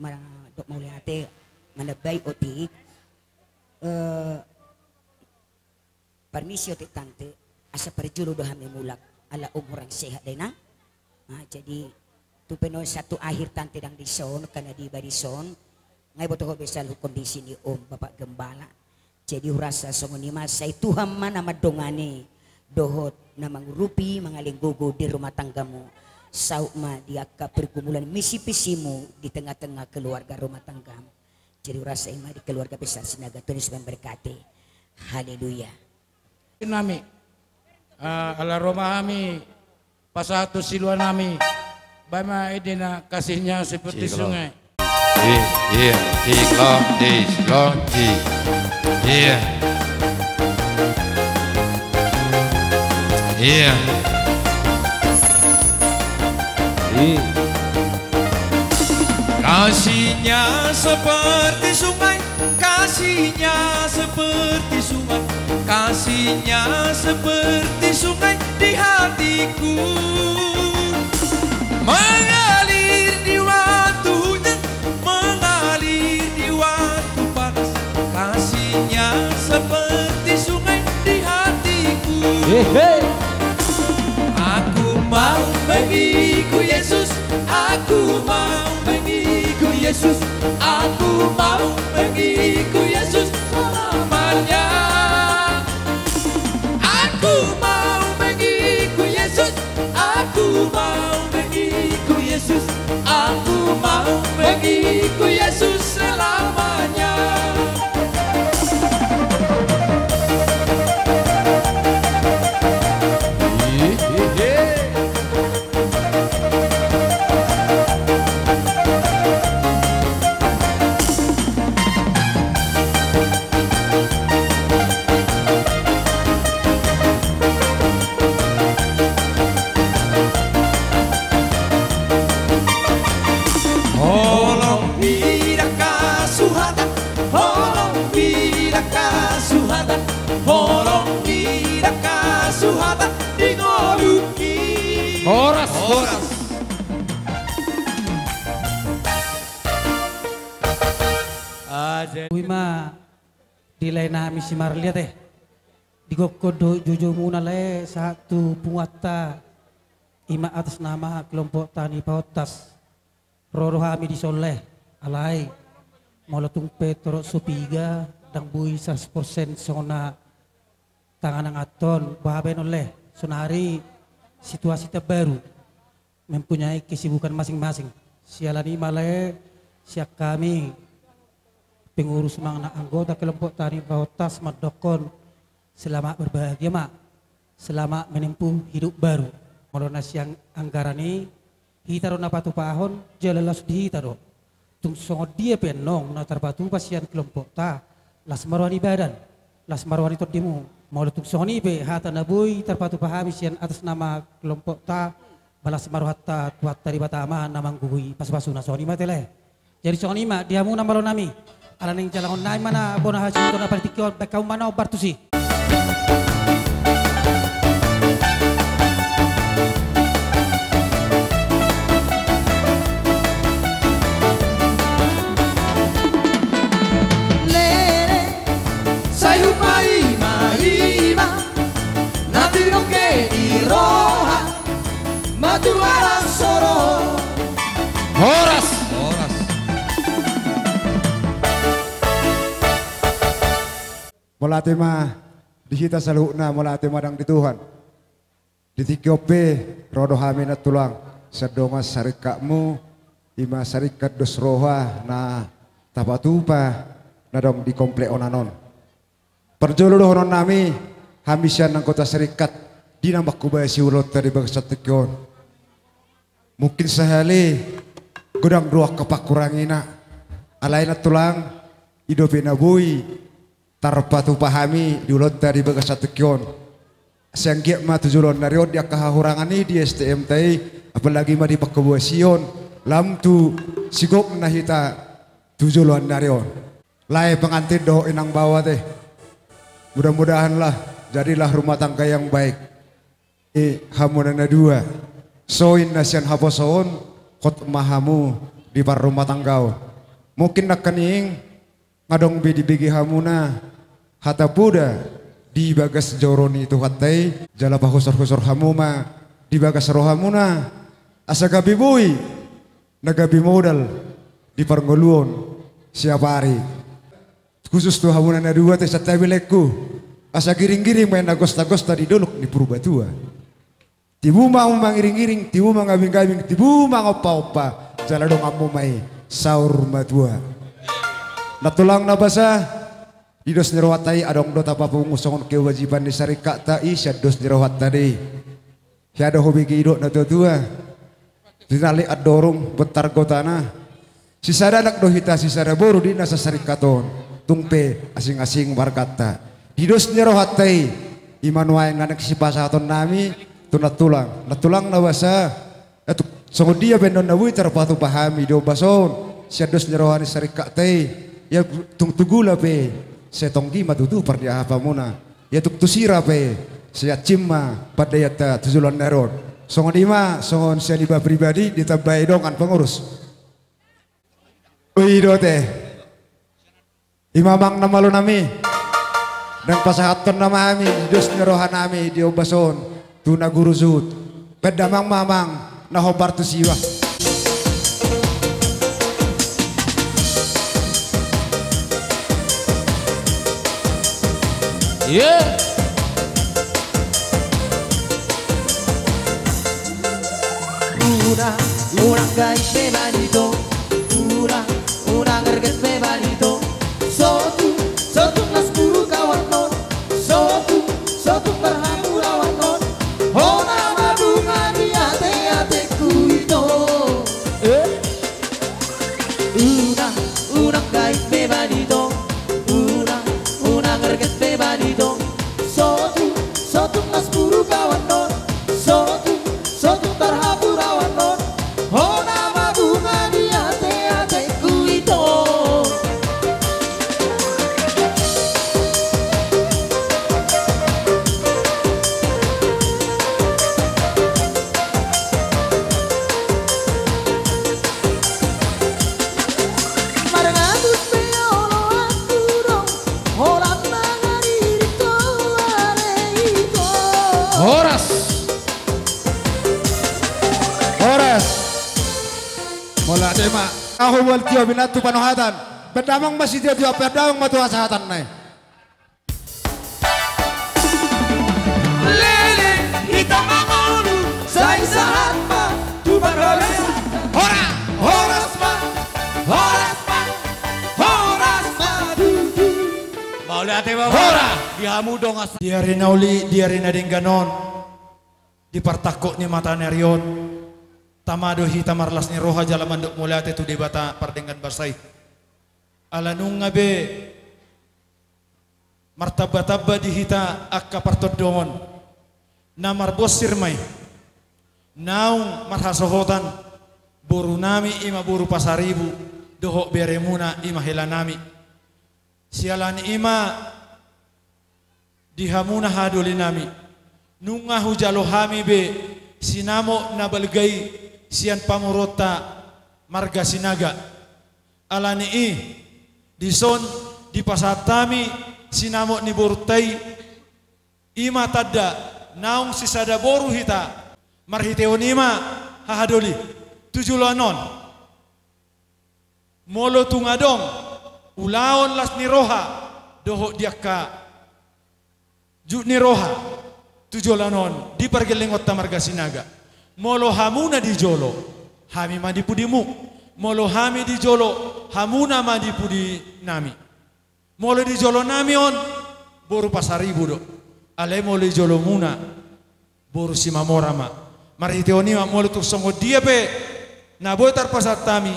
ma-, dok mauliate, manambai otik. Eh, permisi otik tante, asa parjolo do hami mulak, ala om hurang sehat da inang. Nah, jadi tu pe on satu akhir tante dang dison, karena di barison, nunga diboto ho be saluhut kondisi ni om Bapak Gembala. Jadi hurasa songon i ma, sai Tuhan ma na mandongani, dohot na mangurupi, mangalinggogo di rumah tanggamu. Saut ma di angka pergumulan misipi-misipimu di tengah-tengah keluarga rumah tanggamu. Jadi hurasa i ma di keluarga besar Sinaga, Tuhan Yesus memberkati. Haleluya. Nami. Ah, ala ro ma hami pasahat tu silua nami. Baen ma endena kasihnya seperti sungai. Iya, iya, iya, iya. Iya. Iya. Iya. Kasihnya seperti sungai, kasihnya seperti sungai, kasihnya seperti sungai di hatiku. Mengalir di waktu hujan, mengalir di waktu panas, kasihnya seperti sungai di hatiku. Hehe. Aku mau mengikut Yesus, aku mau mengikut Yesus, aku mau mengikut Yesus selamanya. Aku mau mengikut Yesus, aku mau mengikut Yesus, aku mau mengikut Yesus selamanya. Di lae nami si Marliat e. Digokkon do joujou muna lae sahat tu punguanta, ima atas nama kelompok tani Pahontas. Ro do hami dison lae, alai molo tung pe torop so piga, ndang boi seratus persen songon na tangan angathon, boha baenon lae, sonari situasi terbaru, mempunyai kesibukan masing-masing. Siala ni i ma lae, sian hami pengurus manang anggota kelompok tani Pahontas mandokkon, selamat berbahagia ma, selamat menempuh hidup baru. Molo na sian anggaran i, hita do na patupahon, jala las di hita do. Tung songon dia pe annon na tarpatupa sian kelompokta, las ma roha ni badan, las ma roha ni tondimu. Molo tung songon i pe hata na boi tarpatupa hami sian atas nama kelompokta, ba las ma rohanta Tuhanta Debata ma na manggogoi pasupasuna. Songon i ma te lae. Jadi songon i ma di hamu na malo nami. Ala naeng jalangon nami ma na bona hasuhuton na paling tingki on, baen hamu ma na hombar tusi. Lele, sai hupaima-ima na tinongke di roha. Matua langsoro. Horas. Horas. Mauliate ma di hita saluhutna, mauliate ma dang di Tuhan. Di tingki on pe ro do hami nantulang sian dongan saringkatmu, ima saringkat dos roha na tapatupa na adong di komplek on annon. Parjolo dohonon nami, hami sian anggota saringkat, di na manghobasi ulaonta di bagasan tingki on. Mungkin sahali godang do angka pangkurangina. Alai nantulang, i dope na boi tarpatupa hami di ulaonta di bagasan tingki on. Sai anggiat ma tu joloan ni ari on di angka hahurangan i di S T M-ta i, apalagi ma di panghobasion, lam tu sigomgomna hita tu joloan ni ari on. Lae pengantin dohot inang baoa te. Mudah-mudahanlah jadilah rumah tangga yang baik. Eh, hamu na dua. Songon na sian haposo on, hot ma hamu di parrumahtanggaon. Mungkin nangkaning, nga adong be dibege hamuna hata poda di bagas joro ni Tuhanta i, jala pahusor-husor hamu ma di bagas rohamuna, asa gabe boi na gabe modal di parngoluon siapari. Khusus tu hamuna na dua te, santabi laengku, asa giring-giring ma i na gosta-gosta di dolok ni Purbatua. Tibu ma hamu mangiring-iring, tibu ma ngabing-ngabing, tibu ma ngompa-ompa, jala donganmu ma i saur matua. Nantulang na basa, di dos ni rohanta i adong do tapapungu songon kewajiban ni saringkatta i sian dos ni rohanta do i. Hea do hubege didok na tua-tua. Tinallik andorung bontar gotana. Sisada anak do hita sisada boru di na sasaringkat on. Tung pe asing-asing marganta. Di dos ni rohanta i, i ma nuaeng na naeng sipasahaton nami tu nantulang. Nantulang na basa, eh, tu, songon dia pe annon na boi tarpatupa hami di ombas on sian dos ni roha ni saringkatta i. Ia tung tu gula pe sai tonggi ma tutu pardiahapamuna. Ia tung tu sira pe sai ansim ma pandaianta tu joloan ni ari on. Songon i ma, songon sian iba pribadi ditambai dongan pangurus. Oi dote. I ma amang na malo nami. Naeng pasahathon nama hami di dos ni roha nami di ombas on tu na guru suhut. Baen damang ma amang na hombar tusi iba. Ye. Unang, unang gabe barito. Unang, unang erget be barito. Sotung, sotung las buru kawan non. Sotung, sotung berhamburan non. Hona ma bunga di ate-ateku ito. Eh? Unang, unang gabe barito. Unang, unang erget be barito. Sotung, sotung las buru kawan non. Sotung, sotung berhamburan non. Hona ma bunga di ate-ateku ito. Marngatus pe oloanku do, holan Ahu bal tio binat tu panohatan. Baen damang ma sitio-tio, baen damang ma tu hasahatan na i. Lele, hita mangolu, sai sahat ma tu panohatan. Horas, horas ma, horas ma, horas ma tutu. Mauliate ma. Horas. Di hamu dongan. Di ari na uli, di ari na denggan on, di partangkok ni mataniari on, tama do hita marlas ni roha jala mandok mauliate tu Debata pardenggan basa i. Ala nunga be martamba-tamba di hita angka partondongon. Na marbonsir ma i. Naung marhasohotan borunami i ma boru Pasaribu, dohot beremuna i ma helanami. Siala ni i ma di hamuna hahadolinami, nunga hujalo hami be sinamot na balga i sian pamoruonta marga Sinaga. Ala ni i, dison dipasahat hami sinamot ni borunta i, i ma tanda naung sisada boru hita. Marhitehon i ma, hahadoli, tu joloan on, molo tung adong ulaon las ni roha dohot di angka jut ni roha tu joloan on di pargellengonta marga Sinaga, molo hamu na di jolo, hami ma di pudimu. Molo hami di jolo, hamuna ma di pudinami. Molo di jolonami on, boru Pasaribu do. Alai molo di jolomuna, boru Simamora ma. Marhitehon i ma, molo tung songon dia pe na boi tarpasahat hami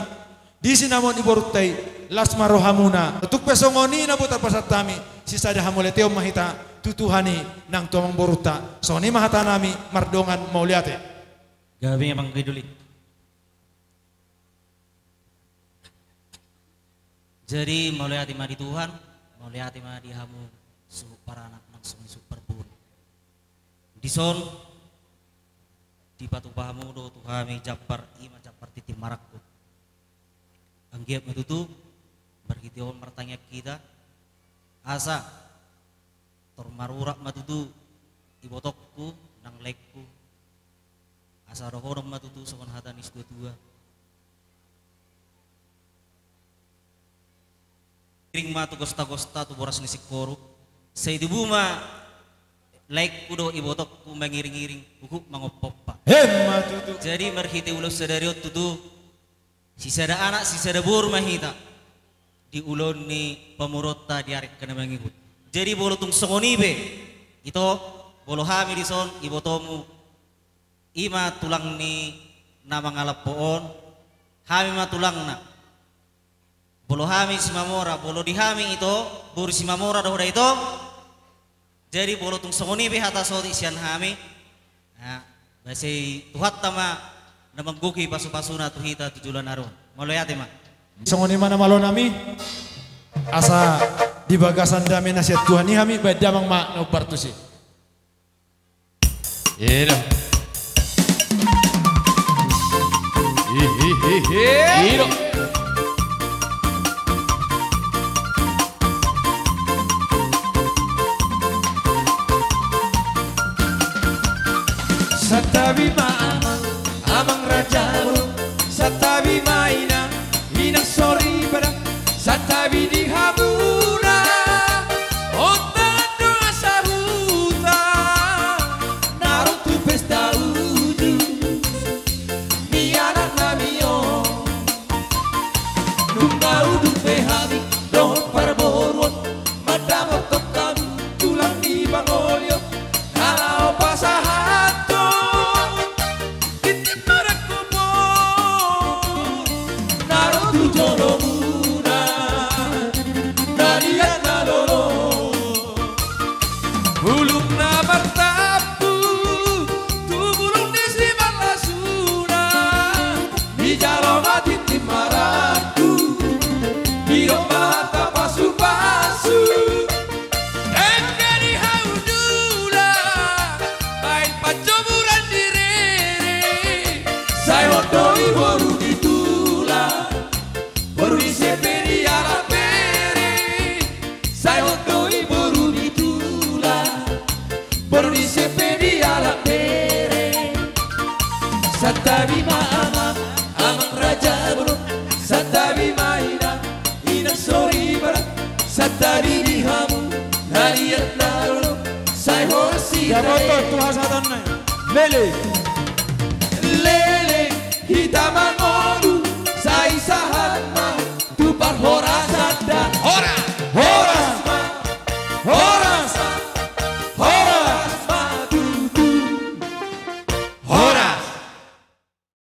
di sinamot ni borunta i, las ma rohamuna. Tung pe songon i na boi tarpasahat hami, sisada hamauliateon ma hita tu Tuhan i nang tu amangborunta. Songon i ma hatanami, mardongan mauliate. Gabe ma, hahadoli. Jadi mauliate ma di Tuhan, mauliate ma di hamu suhut paranak nang songon i suhut parboru. Dison dipatupa hamu do tu hami jambar, i ma jambar tintin marangkup. Anggiat ma tutu marhite on martangiang hita, asa tor marurat ma tutu ibotongku nang laengku, asa dohonon ma tutu songon hata ni situa-tua. Iring ma tu gosta-gosta tu boras ni singkoru, sai tubu ma laengku dohot ibotongku mangiring-iring huhut mangompompa. Emma tutu. Jadi marhite ulaon sadari on tutu, sisada anak sisada boru ma hita di ulaon ni pamoruonta di ari angka na mangihut. Jadi molo tung songon i pe, ito, molo hami dison ibotomu, i ma tulang ni na mangalap ho on, hami ma tulangna. Molo hami Simamora, molo di hami ito, boru Simamora do ho da ito. Jadi molo tung songon i pe hata sotik sian hami, na, boasa i Tuhanta ma na manggohi pasu-pasuna tu hita tu joloan ari on. Mauliate ma. Songon i ma na malonami, asa di bagasan dame na sian Tuhan i hami, baen damang ma na hombar tusi. Ilo. Hihihihi. Ilo. Santabi ma amang, amang raja boru, santabi ma inang, inang soripada, santabi di hamuna on tando sahuta na ro tu pesta uju ni anaknami on. Nunga udut be hami dohot parboruon mandapothon hamu tulang ni pangoli on na laho pasahathon. Oto tu hasahatanna. Lele. Lele, hita mangolu, sai sahat ma tu parhorasan da. Horas.